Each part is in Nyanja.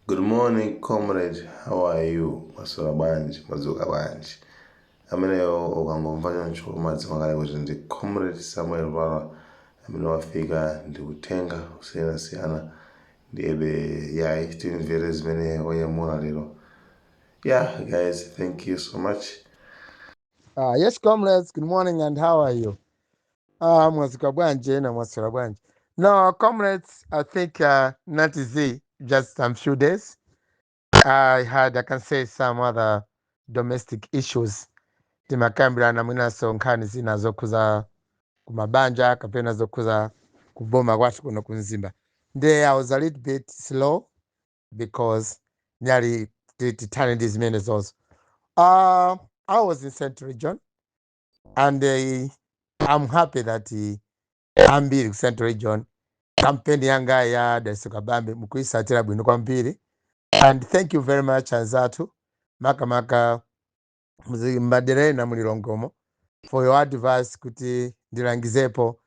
Good morning, comrade. How are you? Maswera bwanji, madzuka bwanji. Ameneyo ukangomva choncho umadziwa kale kuti ndi Comrade Samuel Lwara amene wafika ndi uthenga osiyanasiyana. Ndiyebe yayi, timvere zimene wanyamula lero. Yeah, guys, thank you so much. Yes, comrades, good morning and how are you? Mwadzuka bwanji na mwaswera bwanji. No, comrades, I think not easy, just some few days. I had, I can say, some other domestic issues. Timakambirana mwinaso nkhani zina zokhuza kumabanja kapena zokhuza kuboma kwathu kuno kumzimba. Nde I was a little bit slow because nearly tithane ndi zimene zozo. I was in Central Region and I'm happy that ambiri ku Central Region campaign yanga ya Dalitso Kabambe mukuisatira bwino kwambiri, and thank you very much, anzathu, makamaka madera ena mulilongomo, for your advice kuti ndilangizepo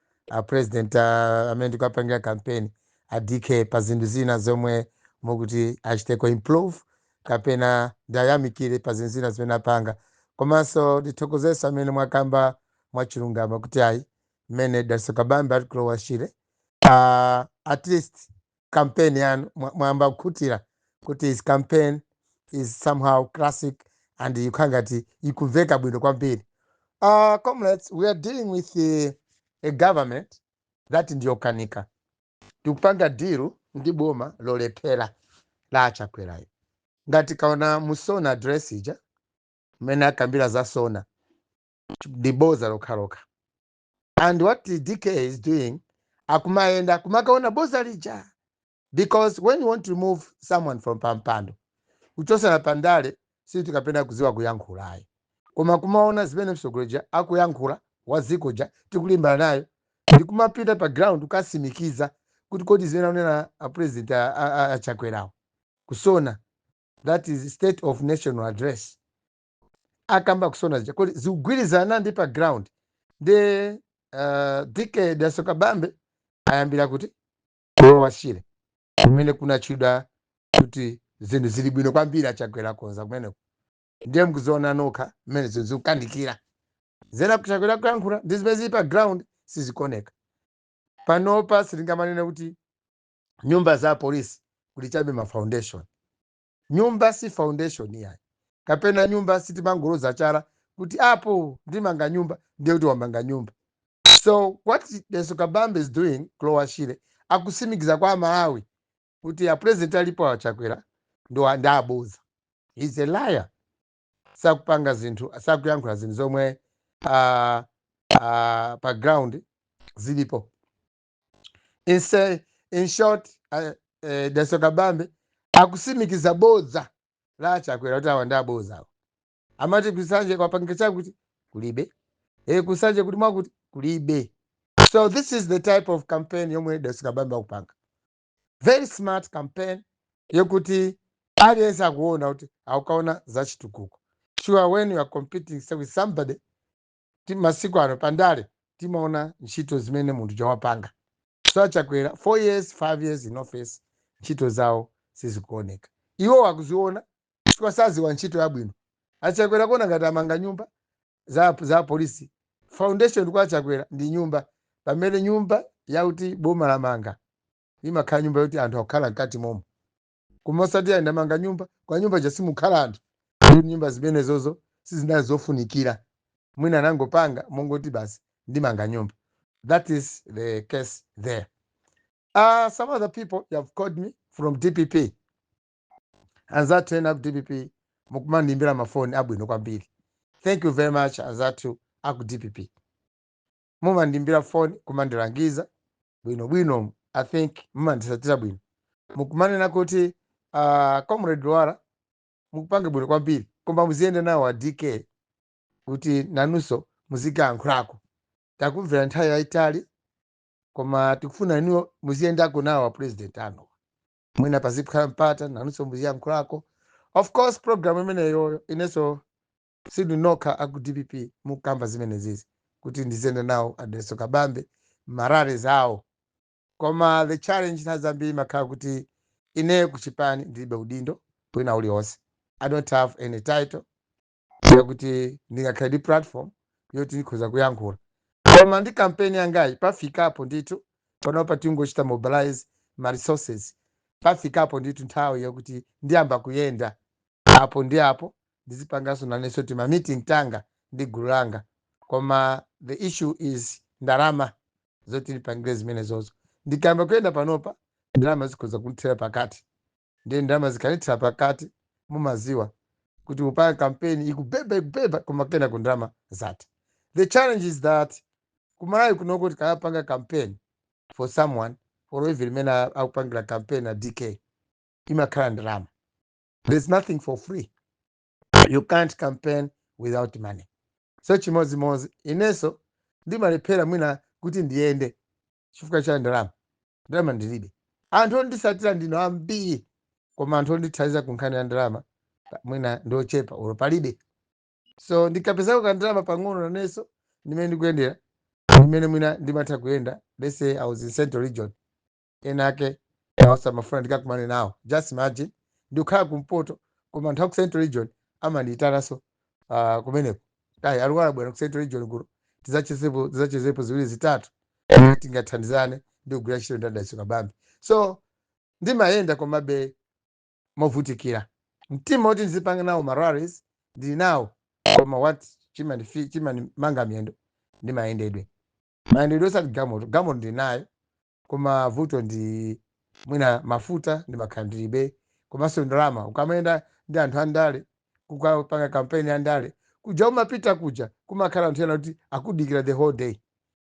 president amene ndikuapangira campaign, a DK, pa zinthu zina zomwe mukuti achiteko improve kapena ndayamikire pa zinthu zina zimene apanga. Komanso ndithokozeso amene mwakamba mwachilungamo kuti ayi, mmene Dalitso Kabambe ali ku Lower Shire, at least campaign yanu mwayamba kukhutira kuti his campaign is somehow classic and ikukhala ngati ikumveka bwino kwambiri. Comrades, we are dealing with a government that ndiyokanika. Tikupanga deal ndi boma lolephera la achakwerayo. Ngati kaona mu SONA address ija, mmene akambira za SONA, ndi boza lokhalokha. And what the DK is doing, akumayenda kumakaona boza lija, because when you want to remove someone from pampando, kuchosera pandale, sitikapena kuziwa kuyankhulayi, koma kumaona zimene mtsogoleri akuyankhula wa dziko ja tikulimbana nayo, ndikumapita pa ground kukasimikiza kuti kodi zimene akunena a president achakwerawo ku SONA, that is State of National Address, akamba ku SONA zija, kodi zikugwirizana ndi pa ground? Ndi DK Dalitso Kabambe ayambira kuti ku Lower Shire, kumene kunachidwa kuti zinthu zili bwino kwambiri, achakwera konza kumeneko. Ndiye mukuziona nokha mmene zinthu zikukandikira zena kuchakwera kuyankhula ndi zimene zili pa ground sizikuoneka. Panopa sitingamanene kuti nyumba za polisi kuli chabe ma foundation. Nyumba si foundation yayi, kapena nyumba sitimangoloza chala kuti apo ndimanga nyumba, ndiye kuti wamanga nyumba. So what Dalitso Kabambe is doing ku Lower Shire, akusimikiza kwa Malawi kuti a president alipo achakwera ndo ndaboza. He's a liar. Sakupanga zinthu, sakuyankhula zinthu zomwe pa ground zilipo. In short, Dalitso Kabambe akusimikiza bodza la chakwera kuti awa ndaboza awa. Amati kusanje kwapanga chakuti kulibe, kusanje kuti mwakuti kulibe. So this is the type of campaign yomwe Dalitso Kabambe akupanga, very smart campaign yokuti aliyense akuona kuti akukaona zachitukuko. Sure, when you are competing, say, with somebody, masiku ano pandale timaona ntchito zimene munthu chawapanga. So achakwera 4 years, 5 years in office, ntchito zawo sizikuoneka. Iwo akuziona chifukwa saziwa ntchito yabwino. Achakwera kuona ngati amanga nyumba za polisi, foundation kwa achakwera ndi nyumba, pamene nyumba yakuti boma lamanga imakhala nyumba yoti anthu akukhala mkati momo. Koma osati ayendamanga nyumba, kwa nyumba jasimukhala anthu. Ndi nyumba zimenezozo sizinali zofunikira, mwina anangopanga mongoti basi ndimanga nyumba. That is the case there. Some other people, you have called me from DPP. Anzathu ena ku DPP mukumandiimbira mafoni abwino kwambiri. Thank you very much, anzathu aku DPP. Mumandiimbira foni kumandilangiza bwinobwino. I think mumandisatira bwino. Mukumanena kuti Comrade Lwara, mukupanga bwino kwambiri, koma muziyende nawo a DK kuti nanunso muzikayankhulako. Takumvera nthawi yayitali, koma tikufuna inuyo muziyendako nawo a president anu, mwina pazikhala mpata nanunso muziyankhulako. Of course, program imeneyo inenso sindinokha aku DPP mukamba zimene zizi kuti ndiziyende nawo a Dalitso Kabambe ma rally zawo, koma the challenge nthawi zambiri imakhala kuti Ineyo kuchipani ndilibe udindo wina uliwonse. I don't have any title yakuti ndingakhale ndi platform yoti ndikhoza kuyankhula, koma ndi kampeni yangayi pafikapo ndithu. Panopa tingochita mobilize ma resources. Pafikapo ndithu nthawi yakuti ndiyamba kuyenda apo ndi apo, ndizipanganso nanenso tima meeting tanga ndi gulu langa, koma the issue is ndalama zoti ndipangire zimene zozo. Ndikayamba kuyenda panopa, ndalama zikhoza kunthera pakati. Ndiye ndalama zikanithera pakati, mumaziwa kuti upanga kampeni ikubeba ikubeba, koma kena ku ndalama zati. The challenge is that kuMalawi kunoko tikayapanga campaign for someone or even imene akupangira campaign a DK, imakhala ndalama. There's nothing for free. You can't campaign without money. So chimodzimodzi inenso ndimalephera mwina kuti ndiyende chifukwa cha ndalama. Ndalama ndilibe. Anthu ondisatira ndino ambiri, koma anthu ondithandiza ku nkhani ya ndalama mwina ndiochepa olo palibe. So ndikapezako kandalama pang'ono, nanenso ndimene ndikuyendera, ndimene mwina ndimatha kuyenda. Let's say I was in Central Region, ena ake awasamafuna ndikakumane nawo. Just imagine, ndikukhala kumpoto koma anthu aku Central Region amandiyitananso kumeneko, ayi, aluwala bwera ku Central Region kuno tidzachezepo, tidzachezepo ziwiri zitatu, tingathandizane ndi kugwira ntchito ndi Adalitso Kabambe. So ndimayenda komabe movutikira. Mtima woti ndizipanga nawo ma rallies ndili nawo, koma what chimandimanga miyendo ndi mayendedwe. Mayendedwe, osati galimoto. Galimoto ndili nayo, koma vuto ndi mwina mafuta ndimakhala ndilibe, komanso ndalama. Ukamayenda ndi anthu andale kukapanga kampeni andale kuja, umapita kuja kumakhala anthu ena kuti akudikira the whole day,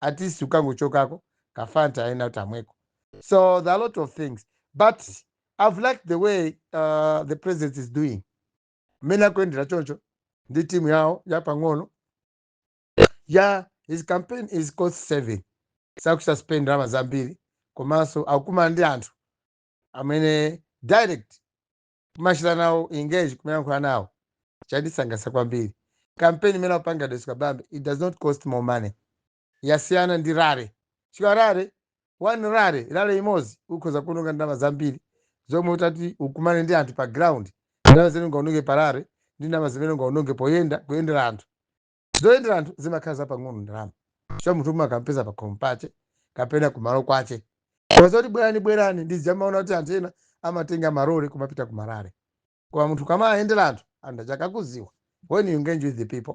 at least ukangochokako kafanta aena kuti amweko. So there are a lot of things, but I've liked the way the president is doing, mmene akuyendera choncho ndi timu yawo yapang'ono ya his campaign is cost saving. Sakuchita spend ndalama zambiri, komanso akukumana ndi anthu amene direct kumachita nawo engage, kumayankhula nawo. Chandisangalatsa kwambiri kampeni imene akupanga Dalitso Kabambe. It does not cost more money. Yasiyana ndi rally, chifukwa rally, one rally, rally imodzi ukhoza kuononga ndalama zambiri zomwe utati ukumane ndi anthu pa ground. Ndalama zimene ungaononge pa rally ndi ndalama zimene ungaononge poyenda, kuyendera anthu, zoyendera anthu zimakhala zapang'ono ndalama, chifukwa munthu umakampeza pa khomo pache kapena kumalo kwache. Koma zoti bwerani bwerani, ndizamaona kuti anthu ena amatenga marole kumapita kuma rally, koma munthu kamayendera anthu, anthu achakakuziwa. When you engage with the people,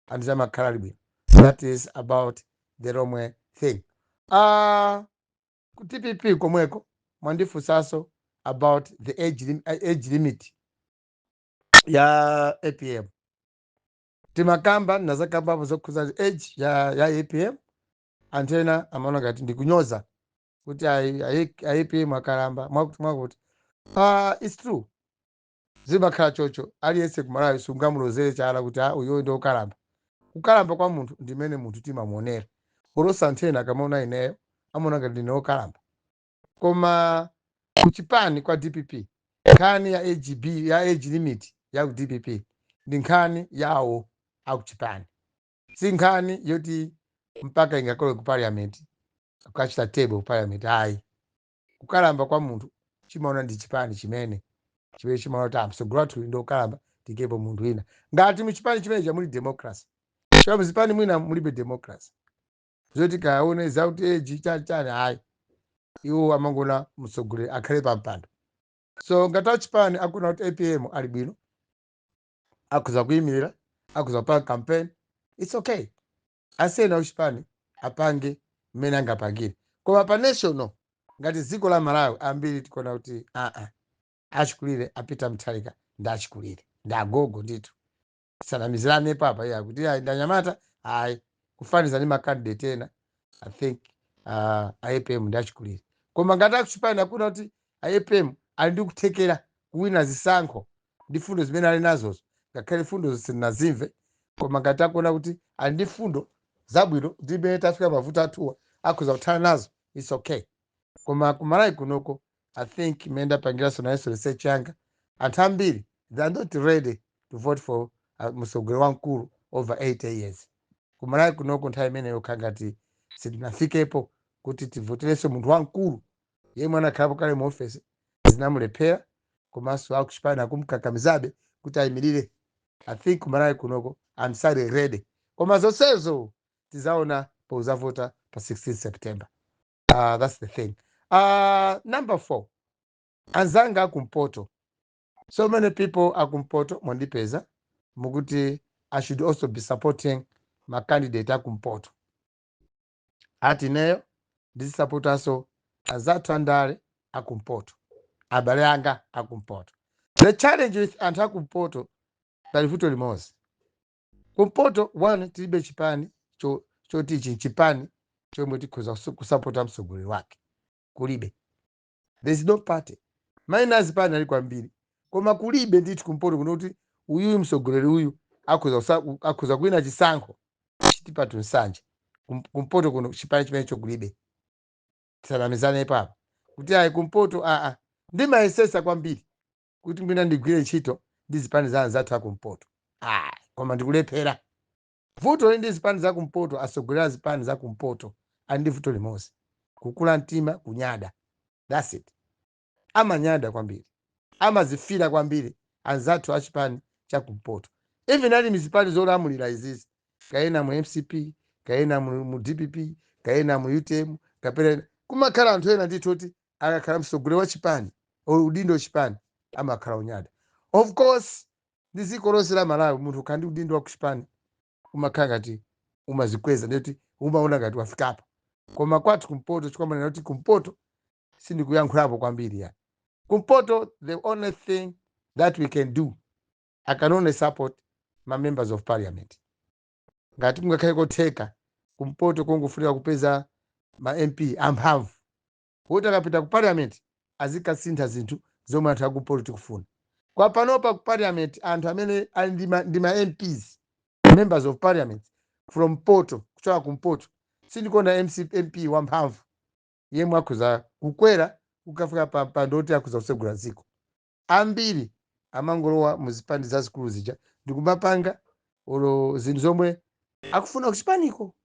anthu amakhala libwino. That is about the Lomwe thing. Ku DPP komweko mwandifunsanso about the age limit ya APM. Timakamba, nazakambapo zokhuza age ya APM. Anthu ena amaona ngati ndikunyoza kuti ayi, APM akalamba, mwakuti mwakuti. It's true, zimakhala chocho. Aliyense kuMalawi sungamulozere chala kuti ah, uyo ndi okalamba. Kukalamba kwa munthu ndimene munthu timamuonera. Olosa anthu ena akamaona ineyo amaona ngati ndine okalamba. Koma kuchipani kwa DPP, nkhani ya agb ya age limit ya ku DPP ndi nkhani yawo akuchipani, si nkhani yoti mpaka ingakole ku parliament, kukachita table ku parliament, ayi. Kukalamba kwa munthu chimaona ndi chipani chimene chimene chimaona kuti mtsogoleri wathu ndi okalamba, tikepo munthu wina. Ngati muchipani chimene chamuli democracy, chifukwa muzipani mwina mulibe democracy, zoti kaone zakuti age chani chani, ayi. Iwo amangona mtsogoleri akhale pa mpando. So ngati achipani akuona kuti APM ali bwino, akhuza kuyimirira, akhuza kupanga campaign, it's okay. Asiyena uchipani apange mmene angapangire. Koma pa national, ngati dziko la Malawi, ambiri tikuona kuti aa, achikulire apita Mutharika ndi achikulire, ndi agogo ndithu. Sanamizirane papa iya kuti ayi, ndanyamata, ayi. Kufaniza ndi ma candidate ena, I think APM ndi achikulire. Koma ngati akuchipani akuona kuti APM ali ndi kuthekera kuwina zisankho ndi fundo zimene ali nazozo, ngakhale fundo sitinazimve, koma ngati akuona kuti ali ndi fundo zabwino ndi imene tafika mavuto athuwa akhuza kuthana nazo, it's okay. Koma kuMalawi kunoko, I think imene ndapangiranso nayenso research yanga, anthu ambiri they are not ready to vote for mtsogoleri wamkulu over 80 years. KuMalawi kunoko nthawi imeneyo kha ngati sitinafikepo kuti tivoterenso munthu wamkulu yemwe anakhalapo kale mu ofesi zaka 80. Zinamulephera, komanso akuchipani akumkakamizabe kuti ayimirire. I think kumalawi kunoko I'm sorry ready, koma zonsezo tizaona pozavota pa 16 September. That's the thing. Number four, anzanga akumpoto, so many people akumpoto mwandipeza mukuti I should also be supporting ma candidate akumpoto. Ati ineyo ndizisapotanso azathu andale akumpoto, abale anga akumpoto. The challenge with anthu akumpoto, pali vuto limodzi kumpoto. One, tilibe chipani choti ichi nchipani chomwe tikhoza kusapota mtsogoleri wake. Kulibe, there is no party. Maina azipani ali kwambiri, koma kulibe ndithu kumpoto kuno kuti uyuyu mtsogoleri uyu akhoza kuwina chisankho chitipatu nsanje. Kumpoto kuno chipani chimenecho kulibe. Tisanamizane papa kuti ayi, kumpoto aa, ndimayesesa kwambiri kuti mwina ndigwire ntchito ndi zipani za anzathu akumpoto, ayi, koma ndikulephera. Vuto li ndi zipani zakumpoto, atsogoleri a zipani zakumpoto ali ndi vuto limodzi: kukula mtima, kunyada. That's it. Amanyada kwambiri, amazifira kwambiri anzathu achipani chakumpoto. Even ali mizipani zolamulira izizi, kayena mu MCP, kayena mu DPP, kayena mu UTM, kapena kumakhala anthu ena ndithu kuti akakhala mtsogoleri wa chipani or udindo wa chipani amakhala unyada. Of course, ndi dziko lonse la Malawi, munthu ukhala ndi udindo wa kuchipani umakhala ngati umazikweza, ndikuti umaona ngati wafikapo. Koma kwathu kumpoto, chikumanena kuti kumpoto sindikuyankhulapo kwambiri ya kumpoto. The only thing that we can do, I can only support my members of parliament. Ngati kungakhale kotheka kumpoto kungofunika kupeza ma MP amphamvu kuti akapita ku parliament azikasintha zinthu zomwe anthu akumpoto tikufuna. Kwa panopa ku parliament anthu amene ali ndi ma MPs, members of parliament from poto, kuchoka kumpoto, sindikuona MP wamphamvu yemwe akhoza kukwera kukafika pa mpando oti akhoza kusegula dziko. Ambiri amangolowa muzipani zazikulu zija ndikumapanga olo zinthu zomwe akufuna kuchipaniko.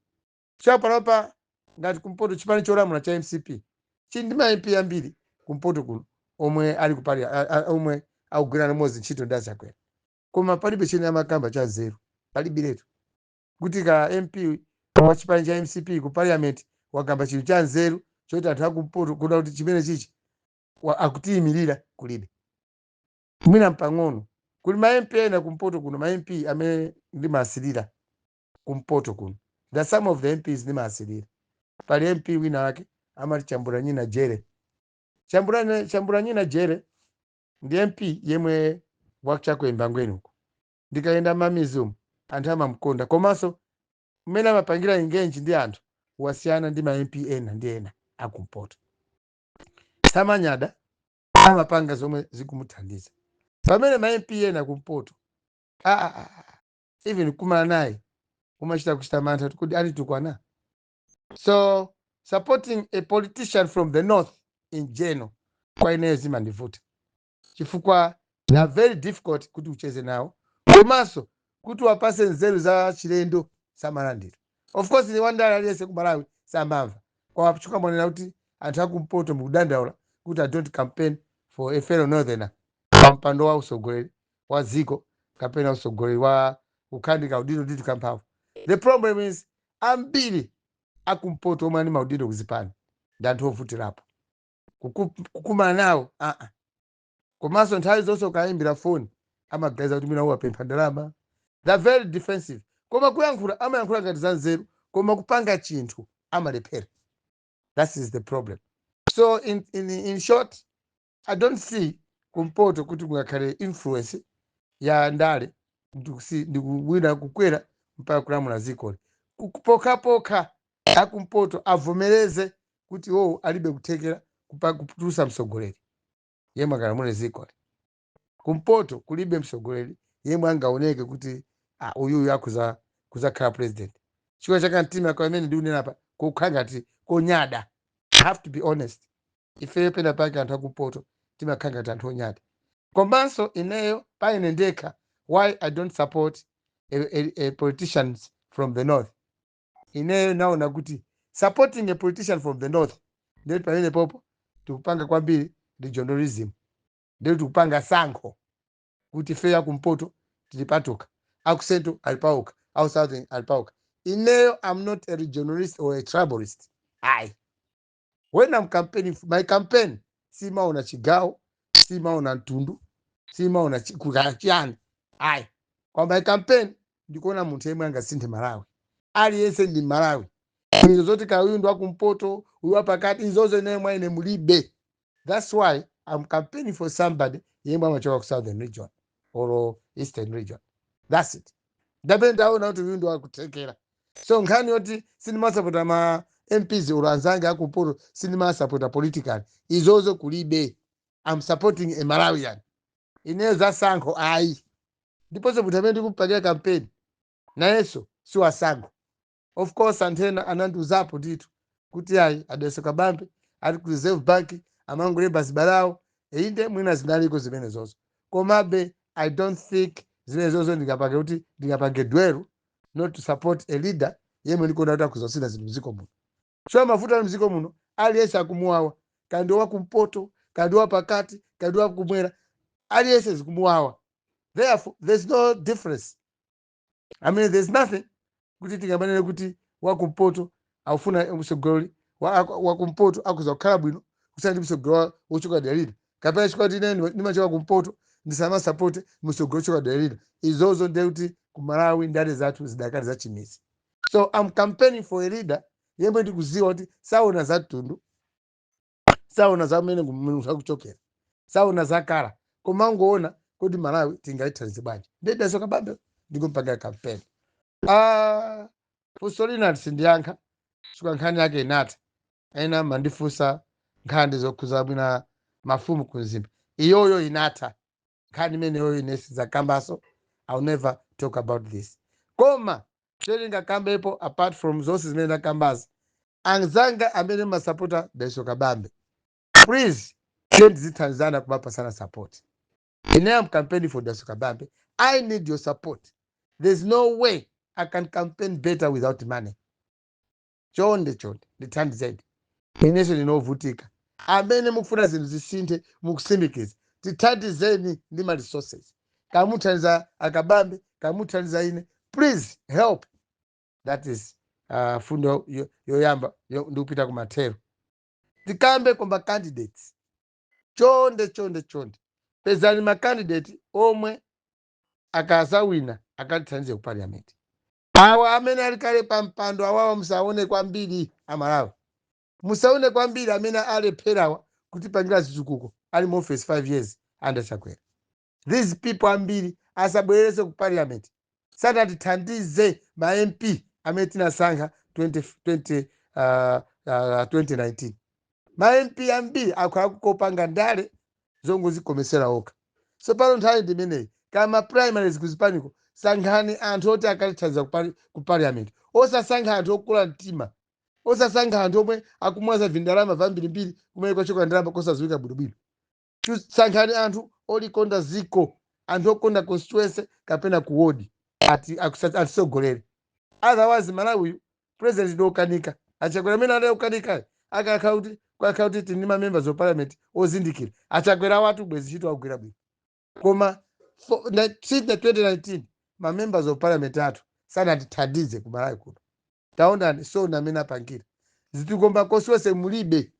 Chapanopa ngati kumpoto chipani cholamula cha MCP chili ndi ma MP ambiri kumpoto kuno omwe ali kupali omwe akugwira limodzi ntchito ndi achakwera, koma palibe chene amakamba cha nzeru. Palibiretu kuti ka MP wa chipani cha MCP ku parliament wakamba chinthu cha nzeru choti anthu akumpoto kuda kuti chimene chichi akutiyimirira, kulibe. Mwina mpang'ono kuli ma MP ena kumpoto kuno, ma MP amene ndimasilira kumpoto kuno. There are some of the MPs ndimasilira. Pali MP wina wake amati Chambura Nyina Jere. Chambura Nyina Jere ndi MP yemwe wachakuembangweni uko. Ndikayenda mamizumu anthu amamkonda, komanso mmene amapangira engage ndi anthu wasiyana ndi ma MP ena ndi ena akumpoto. Samanyada, amapanga zomwe zikumuthandiza, pamene ma MP ena kumpoto, ah, ah, ah, even kumana naye umachita kuchita mantha kuti atitukwana. So supporting a politician from the north in general, kwa ineyo zimandivuta chifukwa they are very difficult kuti ucheze nawo, komanso kuti wapase nzeru za chilendo samalandira. Of course, ni wandale aliyense ku Malawi samamva kwa chikumanena kuti anthu akumpoto mukudandaula kuti I don't campaign for a fellow northerner pa mpando wa usogoleri wa dziko kapena usogoleri wa kukhandika udindo ndithu kamphamvu. The problem is ambiri akumpoto omwe ali maudindo kuzipani ndi anthu ovutirapo kukumana nawo aa. Komanso nthawi zonse ukayimbira foni amaganiza kuti mwina uwapempha ndalama. They're very defensive, koma kuyankhula amayankhula ngati za nzeru, koma kupanga chinthu amalephera. That is the problem. So in short, I don't see kumpoto kuti kungakhale influence ya ndale ndikuwina kukwera mpaka kulamula dzikoli. Pokhapokha akumpoto avomereze kuti iwowo alibe kuthekera kutulutsa mtsogoleri yemwe akalamule dzikoli. Kumpoto kulibe mtsogoleri yemwe angaoneke kuti, ah, uyuyu akhuza kuzakhala president, chifukwa chaka mtima kwa imene ndikunena apa kukhala ngati konyada. I have to be honest, ifeyo pena pake anthu akumpoto timakhala ngati anthu onyada. Komanso ineyo pa ine ndekha, why I don't support a politicians from the north, ineyo naona kuti supporting a politician from the north, ndeti pamene popo tikupanga kwambiri regionalism. Ndiye tikupanga sankho kuti feya kumpoto tili patoka, aku Central ali paokha, aku Southern ali paokha. Ineyo I'm not a regionalist or a tribalist. Ayi, when I'm campaigning, my campaign simaona chigawo, simaona mtundu, simaona chiyani, ayi. Kwa my campaign ndikuona munthu yemwe angasinthe Malawi. Aliyense ndi Malawi. Izo zoti ka uyu ndi wakumpoto, uyu wapakati, izozo ineyo mwa ine mulibe. That's why I'm campaigning for somebody yemwe amachoka ku Southern Region or Eastern Region. That's it. Ndapene ndaona kuti uyu ndi wakuthekera. So nkhani yoti sindimasapota ma MPs or anzange akumpoto, sindimasapota politically, izozo kulibe. I'm supporting a Malawian. Ineyo zasankho ayi. Ndiponso munthu amene ndikumpakira campaign nayenso siwasankho. Of course anthu ena anandiuzapo ndithu kuti ayi, a Dalitso Kabambe ali ku Reserve Bank, amangolemba zibalawo. Inde, mwina zinaliko zimene zozo, komabe I don't think zimene zozo ndingapange kuti ndingapange dwero not to support a leader yemwe ndikuona kuti akuzasintha zinthu mdziko muno. So mavuto ali mdziko muno aliyense akumuwawa, kandi wakumpoto, kandi wapakati, kandi wakumwera, aliyense zikumuwawa. Therefore there's no difference. I mean, there's nothing kuti tingamanene kuti wakumpoto aufuna mtsogoleri wakumpoto akuza kukhala bwino kusiyana ndi mtsogoleri wochoka dera lina, kapena chifukwa kuti ine ndimachoka kumpoto ndisamasapote mtsogoleri wochoka dera lina. Izozo ndiye kuti ku Malawi ndale zathu zidakali zachimidzi. So I'm campaigning for a leader yemwe ndikuziwa kuti saona za mtundu, saona za mmene munthu akuchokera, saona za colour, koma angoona kuti Malawi tingayithandize bwanji. Ndiye Dalitso Kabambe ndikumpanga campaign. Ah, funso lina sindiyankha chifukwa nkhani yake inatha. Ena mandifunsa nkhani zokhuza bwina mafumu ku Mzimba. Iyoyo inatha nkhani imeneyoyo, ine sidzakambaso. I'll never talk about this. Koma chelingakambepo apart from zonse zimene ndakambazi, anzanga amene masapota Dalitso Kabambe, please, tiye tizithandizana kumapasana support. Ine am campaigning for Dalitso Kabambe. I need your support. There's no way I can campaign better without money. Chonde chonde, ndithandizeni, inenso ndinovutika. Amene mukufuna zinthu zisinthe, mukusimikiza, tithandizeni ndi ma resources. Kamuthandiza akabambe, kamuthandiza ine, please help. That is fundo yoyamba ndikupita kumathero. Tikambe komba candidates. Chonde chonde chonde, pezani ma candidate omwe akazawina akatithandize ku parliament. Awa amene ali kale pa mpando awawa musaone kwambiri. Amalawi, musaone kwambiri amene alepherawa kutipangira zitukuko ali mu office 5 years under Chakwera. These people ambiri asabwerese ku parliament, sanatithandize. Ma MP amene tinasankha 20, 2019, ma MP ambiri akhala kukopanga ndale zongozikomesera okha. So pano nthawi ndi imeneyi. Kama primaries kuzipaniko, sankhani anthu oti akatithandiza ku parliament. Osasankha anthu okula mtima, osasankha anthu omwe akumwaza vindalama vambirimbiri kumene kwachoka ndalama kosadziwika bwinobwino. Sankhani anthu olikonda ziko, anthu okonda constituency kapena ku ward, ati atisogolere. Otherwise Malawi president ndi okanika, achakwera amene ali okanika. Akakhala kuti kwakhala kuti tini ma members of parliament ozindikira, achakwera watu bwezi ntchito agwira bwino. Koma since the 2019 ma members of parliament athu sanatithandize ku Malawi kuno. Taonani sona amene apangira zitikomba constituency mulibe,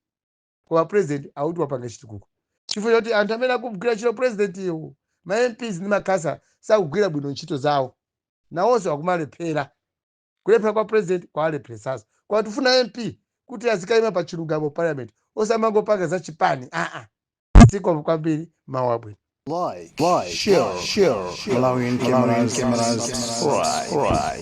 koma president akuti wapanga chitukuko chifukwa choti anthu amene akugwira ntchito president iwo, ma MPs ndi makhansala, sakugwira bwino ntchito zawo. Nawonso akumalephera. Kulephera kwa president kwawalepheresanso. Kwa tifuna MP kuti azikayima pa chilungamo parliament, osamangopanga za chipani aa. Zikomo kwambiri, mawu abwino. Like, share, share, Malawian cameras, subscribe.